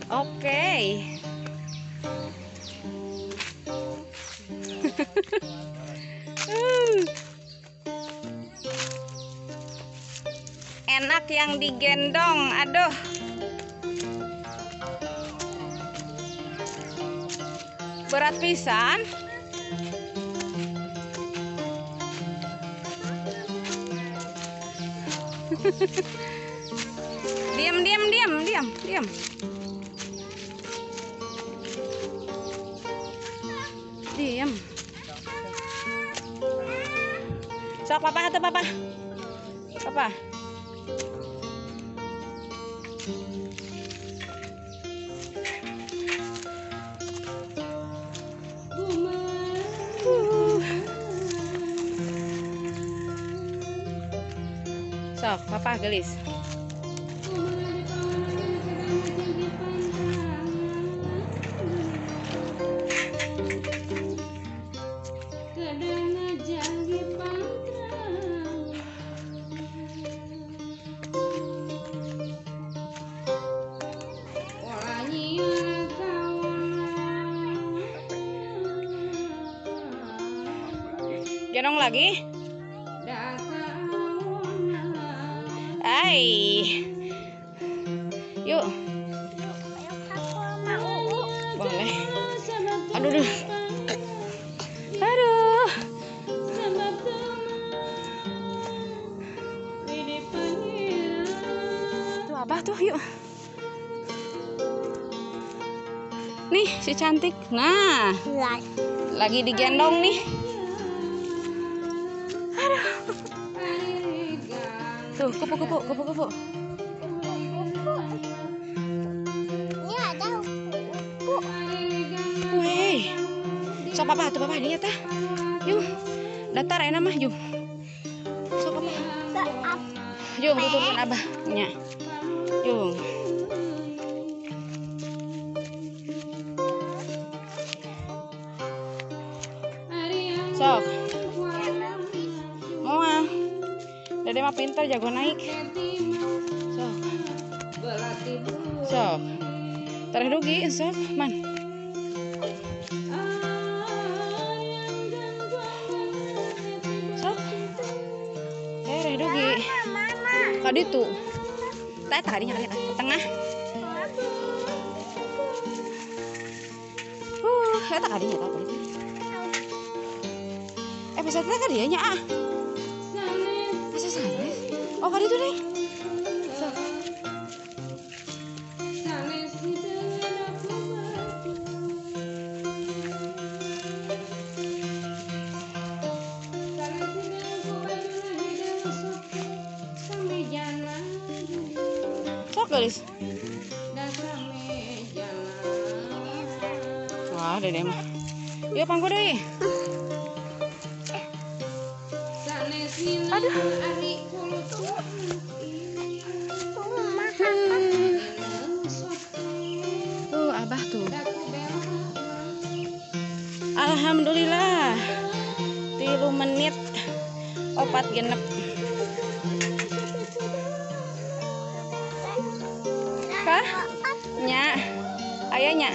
Oke. Enak yang digendong, aduh. Berat pisan. Diam, diam, diam, diam, diam. Diam. Sok papa atau papa? Papa. Sok papa gelis. Gendong lagi. Hai. Yuk. Boleh. Aduh, aduh. Aduh. Tuh abah tuh, yuk. Nih si cantik. Nah, lagi digendong nih. Aduh. Tuh, kupu-kupu, kupu-kupu. Ini ada kupu-kupu. Weh. Sok papa, tuh papa dia tah. Yuk. Datar enak mah, yuk. Sok papa. Yuk, tutupin abah nya. Yuk. Sok. Moal. Dede mah pintar jago naik. Sok. Sok. Tereh rugi sok, man. Sok. Tereh rugi. Kaditu. Tah tadinya ke tengah. Eta kadinya tah tadi. Bisa teh kadinya ah. Bisa sanes. Oh, kaditu deh. Sok. Sok gelis. Wah, dede mah. Yuk pangku deui. Aduh. Tuh abah tuh. Alhamdulillah. 3 menit 4 genep. Kah? Nya. Ayahnya.